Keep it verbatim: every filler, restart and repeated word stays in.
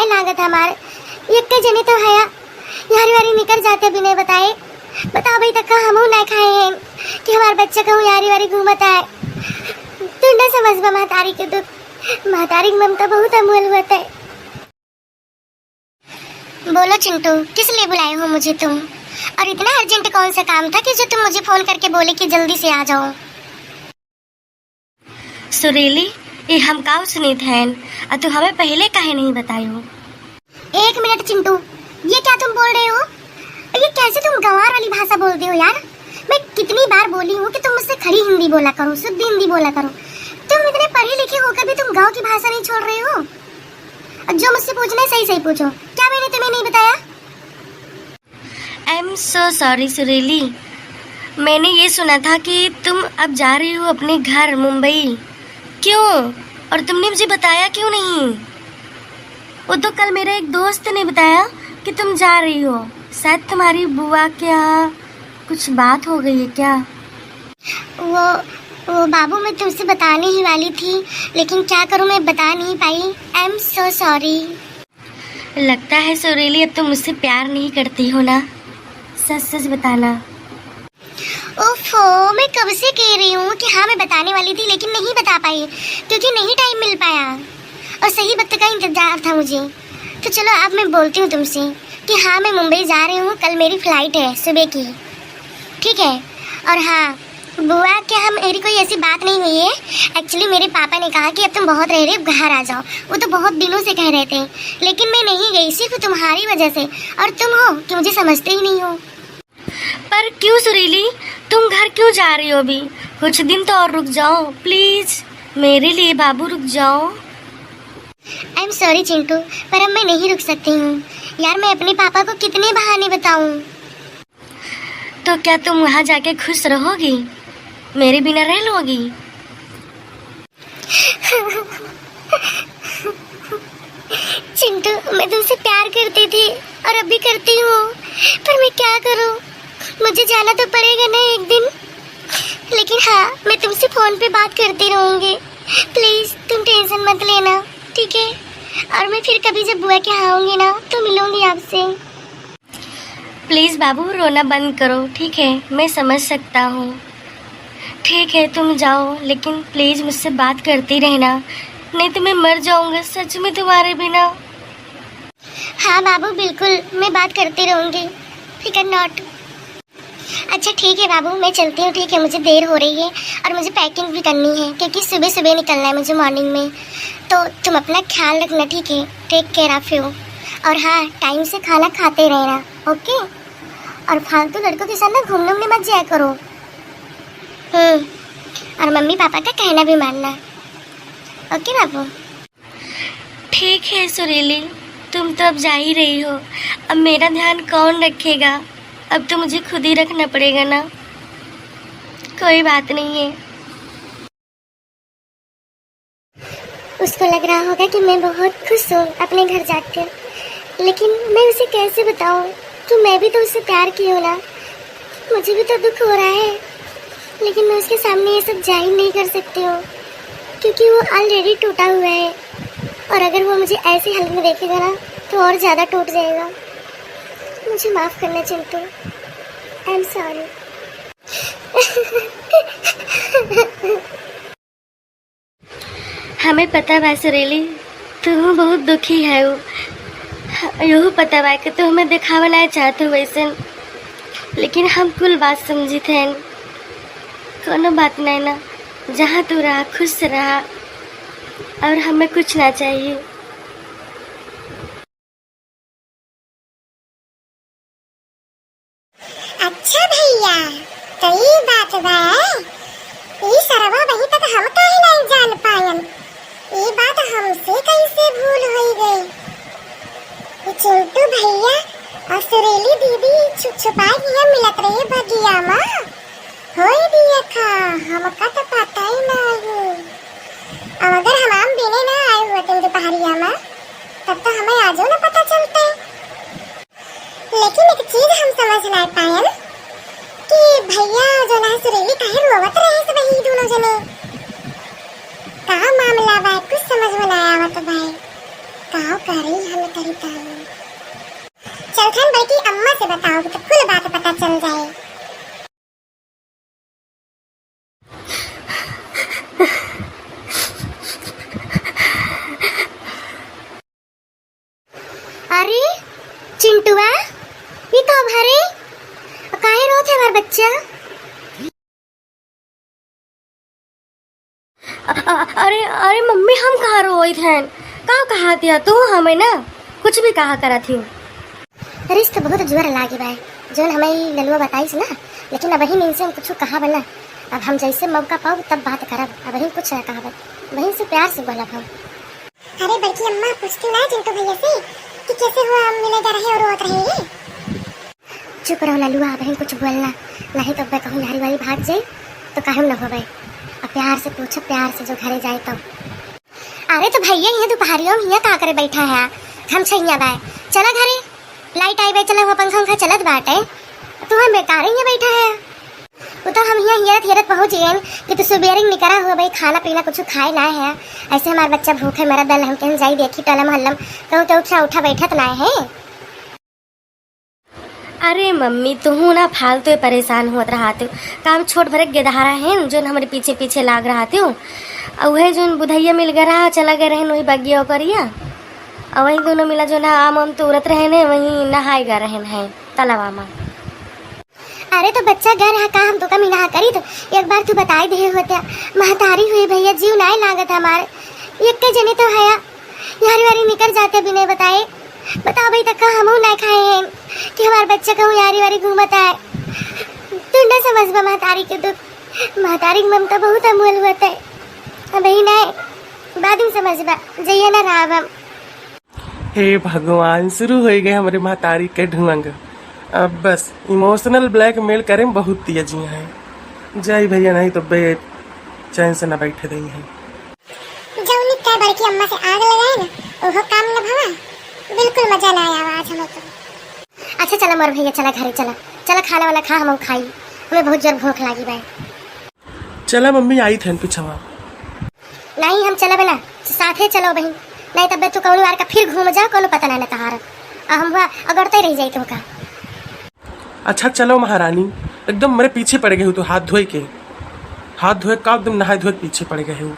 लागत हमार, एक्के जने तो हया, यारी वारी निकर जाते बिने बताए। बताओ भाई, तक का हमहू ना खाए हैं कि हमार बच्चा कहूँ यारी वारी घूमत आए। तू ना समझबा महतारी के दुख, महतारी की ममता बहुत अनमोल होत है। बोलो चिंटू, किस लिए बुलाए हो मुझे तुम? और इतना अर्जेंट कौन सा काम था कि जो तुम मुझे फोन करके बोले कि जल्दी से आ जाओ? सुरीली, ये हम काउ सुनित हैं, और तू हमें पहले काहे नहीं बतायो? एक मिनट चिंटू, ये क्या तुम बोल रहे हो? ये कैसे तुम गंवार वाली भाषा बोलते हो यार? मैं कितनी बार बोली हूँ कि तुम मुझसे खड़ी हिंदी बोला करो, शुद्ध हिंदी बोला करो। तुम इतने पढ़े लिखे होकर भी तुम गाँव की भाषा नहीं छोड़ रहे हो। और जो मुझसे पूछना है, सही सही पूछो। क्या मैंने तुम्हें नहीं बताया? I am so sorry सुरीली, मैंने ये सुना था कि तुम अब जा रही हो अपने घर मुंबई। क्यों? और तुमने मुझे बताया क्यों नहीं? वो तो कल मेरा एक दोस्त ने बताया कि तुम जा रही हो। शायद तुम्हारी बुआ के यहाँ कुछ बात हो गई है क्या? वो, वो बाबू, मैं तुमसे बताने ही वाली थी, लेकिन क्या करूँ, मैं बता नहीं पाई। I am so sorry। लगता है सुरीली, अब तुम मुझसे प्यार नहीं करती हो ना? सच सच बताना। ओफो, मैं कब से कह रही हूँ कि हाँ, मैं बताने वाली थी, लेकिन नहीं बता पाई, क्योंकि नहीं टाइम मिल पाया और सही वक्त का इंतजार था मुझे। तो चलो, अब मैं बोलती हूँ तुमसे कि हाँ, मैं मुंबई जा रही हूँ, कल मेरी फ्लाइट है सुबह की, ठीक है? और हाँ, बुआ के यहाँ मेरी कोई ऐसी बात नहीं हुई है। एक्चुअली मेरे पापा ने कहा कि अब तुम बहुत रह रहे हो, घर आ जाओ। वो तो बहुत दिनों से कह रहे थे, लेकिन मैं नहीं गई, सिर्फ तुम्हारी वजह से। और तुम हो कि मुझे समझते ही नहीं हो। पर क्यों सुरीली, तुम घर क्यों जा रही हो अभी? कुछ दिन तो और रुक जाओ प्लीज, मेरे लिए बाबू, रुक जाओ। I am sorry चिंटू, पर अब मैं नहीं रुक सकती हूँ यार। मैं अपने पापा को कितने बहाने बताऊँ? तो क्या तुम वहाँ जाके खुश रहोगी, मेरे बिना रह लोगी? चिंटू, मैं तुमसे प्यार करती थी और अब भी करती हूँ, पर मैं क्या करूँ, मुझे जाना तो पड़ेगा ना एक दिन। लेकिन हाँ, मैं तुमसे फोन पे बात करती रहूँगी। प्लीज, तुम टेंशन मत लेना, ठीक है? और मैं फिर कभी जब बुआ के यहाँ आऊँगी ना, तो मिलूँगी आपसे। प्लीज बाबू, रोना बंद करो, ठीक है? मैं समझ सकता हूँ। ठीक है, तुम जाओ, लेकिन प्लीज मुझसे बात करती रहना, नहीं तो मैं मर जाऊँगा सच में तुम्हारे बिना। हाँ बाबू, बिल्कुल, मैं बात करती रहूँगी, फिकर नॉट। अच्छा ठीक है बाबू, मैं चलती हूँ, ठीक है? मुझे देर हो रही है और मुझे पैकिंग भी करनी है, क्योंकि सुबह सुबह निकलना है मुझे मॉर्निंग में। तो तुम अपना ख्याल रखना, ठीक है? Take care of you। और हाँ, टाइम से खाना खाते रहना, ओके? और फालतू लड़कों के साथ ना घूमने उमने मत जाया करो। हम्म, और मम्मी पापा का कहना भी मानना, ओके बाबू? ठीक है सुरीली, तुम तो अब जा ही रही हो, अब मेरा ध्यान कौन रखेगा? अब तो मुझे खुद ही रखना पड़ेगा ना। कोई बात नहीं है। उसको लग रहा होगा कि मैं बहुत खुश हूँ अपने घर जाकर, लेकिन मैं उसे कैसे बताऊँ कि मैं भी तो उससे प्यार की हूँ ना। मुझे भी तो दुख हो रहा है, लेकिन मैं उसके सामने ये सब जाहिर नहीं कर सकती हूँ, क्योंकि वो ऑलरेडी टूटा हुआ है, और अगर वो मुझे ऐसी हालत में देखेगा ना, तो और ज़्यादा टूट जाएगा। मुझे माफ़ करना चिंटू, I am sorry। हमें पता बा सुरीली, तू बहुत दुखी है। यहू पता बा कि तू हमें दिखावा ना चाहत हो वैसन, लेकिन हम कुल बात समझित हैं। कोनो बात नहीं ना, जहाँ तू रहा खुश रहा, और हमें कुछ ना चाहिए। अच्छा भैया, तो ई बात बा, ई सरवा वहीं तक हम काहे नहीं जान पायन? ई बात हमसे कैसे भूल होई गई? ई चिंटू भैया और सुरीली दीदी छुप छुपाई के मिलत रहे बगिया मा। होई दिया खा, हमका तो पता ही नहीं। अब अगर हम आम बीने ना आए होते दोपहरिया मा, तब तो हमें आजो ना पता चलते। लेकिन एक चीज हम समझ ना पायन कि भैया जो ना सुरीली काहे रोवत रहे सब ही दोनों जने। का मामला बा, कुछ समझ में ना आवत भाई। का करे हम तरीका। चल थन बड़की अम्मा से बताओ, तो कुल बात पता चल जाए। अरे चिंटुआ, ई का भरे? काहे रोत है हमार बच्चा? अ-, अ-, अरे, अरे मम्मी, हम कहाँ रोइत हन? का कहा दिया तू हमें ना? कुछ भी कहा करत ही। रिस तो बहुत जोर लागी बाय, जौन हमें ई ललुआ बताइस ना, लेकिन अबहिन इनसे हम कुछ कहा बना। अब हम जैसे मौका पाओ तब बात करब, अबहिन कुछ ना कहब, बहिन से प्यार से बोलब हम। अरे बड़की अम्मा, पूछती ना चिंटू भैया से कि कैसे हुआ हम मिले जा रहे और रोत रहे हैं। चुप रहो ललुआ, अबहिन कुछ बोलना, नहीं तो अब्बे कहूँ यारी वारी भाग जाई तो काहे न होबे। अब प्यार से पूछो, प्यार से जो घरे जाए तब। अरे तो भैया, ये दोपहरियों में हियाँ का करे बैठा है? हम छैया बाय, चला घरे, लाइट आई बाय, चला हुआ पंखा उंखा चलत बाटे, तू हम बेकार हियाँ बैठा है। वो तो हम हियाँ हियरत हियरत पहुँच गए कि तू सुबेरे निकरा हुआ भाई, खाना पीना कुछ खाए ना है। ऐसे हमार बच्चा भूखे मरत दल, हम कहीं जाई देखी टोला मोहल्ला में कहूँ केहू उठा उठा बैठत ना है। अरे मम्मी, तुहू ना फालतू परेशान होत रहत हो। काम छोट भरे गेदहारा है न, जोन हमरे पीछे पीछे लाग रहत हो। और वही जोन बुधैया मिल गए रहा, चला गए रहन वही बगिया ओकरिया। और वही दोनों मिला जो ना आम आम तोड़त रहन है, वही नहाए गए रहन है तलावा में। अरे तो बच्चा गए रहा का, हम तो कमी नहा करी तो एक बार तू बताई दे होते। महतारी हुई भैया, जीव नाय लागत हमार। एक के जने तो हया यारी वारी निकल जाते बिना बताए। बताओ भाई, तक हमहू ना खाए हैं कि हमार बच्चा कहूँ यारी वारी घूमत आए। तू ना समझबा महतारी के दुख। महतारी के ममता बहुत अनमोल होत है। अबही ना, बाद में समझबा, जइया ना रहब हम। हे भगवान, शुरू हो गए हमरे महतारी के ढुंग। अब बस इमोशनल ब्लैकमेल करे में बहुत तेजी है। जाई भैया, नहीं तो बे चैन से ना बैठे देई है। जौनी तय बड़की अम्मा से आग लगाए ना, ओहो काम न भवा। बिल्कुल मजा ना आया आज हमें तो। अच्छा चला मोर भैया, चला घरे चला, चला खाना वाना खा, हम खाई, हमें बहुत जोर भूख लागी बा। चला मम्मी, आई थन पिछवा। नहीं, हम चला बना, साथे चलो बहिन, नहीं तब तू कौन बार का फिर घूम जाओ, कोनो पता ना न तहार, आ हम हुआ अगड़ते रह जाई तुमका। अच्छा चलो महारानी, एकदम मेरे पीछे पड़ गए हो तू, हाथ धोए के, हाथ धोए का एकदम नहाए धोए के पीछे पड़ गए हो।